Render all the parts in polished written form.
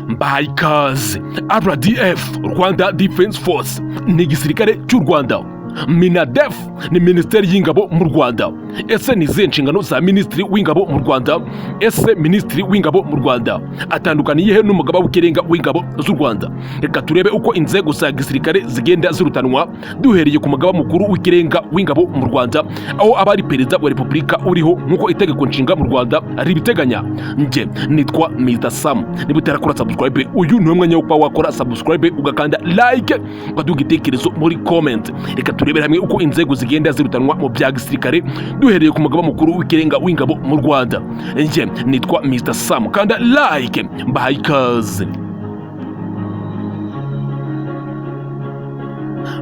Mbahaye ikaze. RDF, Rwanda Defense Force, ni igisirikare cy'u Rwanda. MINADEF ni Minisiteri y'Ingabo mu Rwanda. Ese ni izihe nshingano za Minisitiri w'Ingabo mu Rwanda? Ese Minisitiri w'Ingabo mu Rwanda atandukaniye he n'Umugaba w'Ikirenga w'Ingabo z'u Rwanda? Reka turebe uko inzego za gisirikare zigenda zirutanwa, duhereye ku Mugaba Mukuru w'Ikirenga w'Ingabo mu Rwanda, aho aba ari Perezida wa Repubulika uriho nk'uko Itegeko Nshinga mu Rwanda ribiteganya. Njye nitwa Mr Sam. Niba utarakora subscribe, uyu ni umwanya wo kuba wakora subscribe, ugakanda like, ukaduha igitekerezo muri comment. Reka turebere hamwe uko inzego zigenda zirutanwa mu bya gisirikare, duhereye ku Mugaba Mukuru w'Ikirenga w'Ingabo mu Rwanda. Njye nitwa Mr Sam, kanda like, mbahaye ikaze.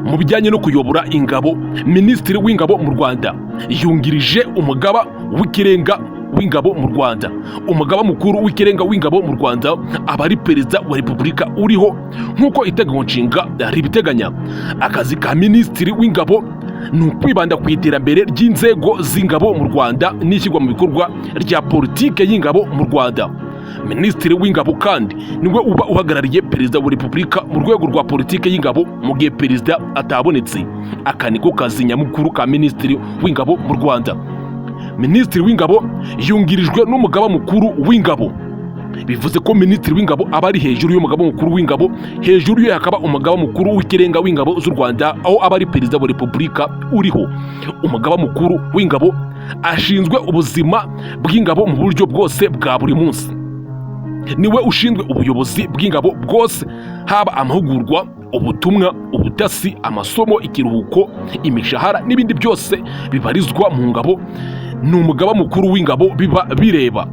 Mu bijyanye no kuyobora ingabo, Minisitiri w'Ingabo mu Rwanda yungirije Umugaba w'Ikirenga w'Ingabo mu Rwanda. Umugaba Mukuru w'Ikirenga w'Ingabo mu Rwanda aba ari Perezida wa Repubulika uriho nk'uko Itegeko Nshinga ribiteganya. Akazi ka Minisitiri w'Ingabo ni ukwibanda ku iterambere ry'inzego z'ingabo mu Rwanda n'ishyirwa mu bikorwa rya politike y'ingabo mu Rwanda. Minisitiri w'Ingabo kandi niwe uba uhagarariye Perezida wa Repubulika mu rwego rwa politike y'ingabo mu gihe Perezida atabonetse. Aka niko kazi nyamukuru ka Minisitiri w'Ingabo mu Rwanda. Minisitiri w'Ingabo yungirijwe n'Umugaba Mukuru w'Ingabo. Bivuze ko Minisitiri w'Ingabo aba ari hejuru y'Umugaba Mukuru w'Ingabo, hejuru ye hakaba Umugaba Mukuru w'Ikirenga w'Ingabo z'u Rwanda, aho aba ari Perezida wa Repubulika uriho. Umugaba Mukuru w'Ingabo ashinzwe ubuzima bw'ingabo mu buryo bwose bwa buri munsi. Niwe ushinzwe ubuyobozi bw'ingabo bwose, haba amahugurwa, ubutumwa, ubutasi, amasomo, ikiruhuko, imishahara n'ibindi byose bibarizwa mu ngabo. Ni Umugaba Mukuru w'Ingabo biba bireba.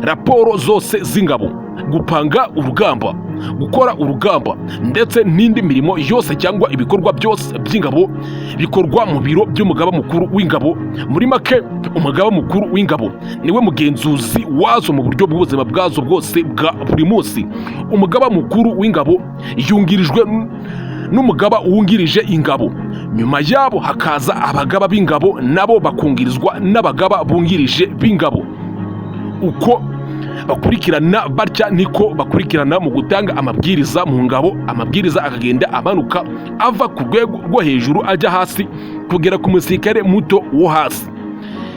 Raporo zose z'ingabo, gupanga urugamba, gukora urugamba ndetse n'indi mirimo yose cyangwa ibikorwa byose by'ingabo bikorwa mu biro by'Umugaba Mukuru w'Ingabo. Muri make, Umugaba Mukuru w'Ingabo niwe mugenzuzi wazo mu buryo bw'ubuzima bwazo bwose bwa buri munsi. Umugaba Mukuru w'Ingabo yungirijwe n'Umugaba Wungirije Ingabo. Nyuma yabo hakaza abagaba b'ingabo, nabo bakungirizwa n'abagaba bungirije b'ingabo. Uko bakurikirana batya niko bakurikirana mu gutanga amabwiriza mu ngabo. Amabwiriza akagenda amanuka ava ku rwego rwo hejuru ajya hasi kugera ku musirikare muto wo hasi.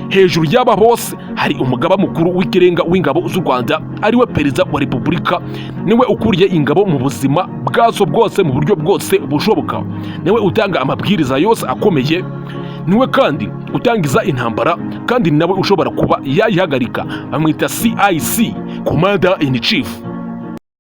Hejuru y'aba bose hari Umugaba Mukuru w'Ikirenga w'Ingabo z'u Rwanda, ariwe Perezida wa Repubulika. Niwe ukuriye ingabo mu buzima bwazo bwose mu buryo bwose bushoboka. Niwe utanga amabwiriza yose akomeye. Niwe kandi utangiza intambara, kandi nawe ushobora kuba yayihagarika. Bamwita CIC, Commander in Chief.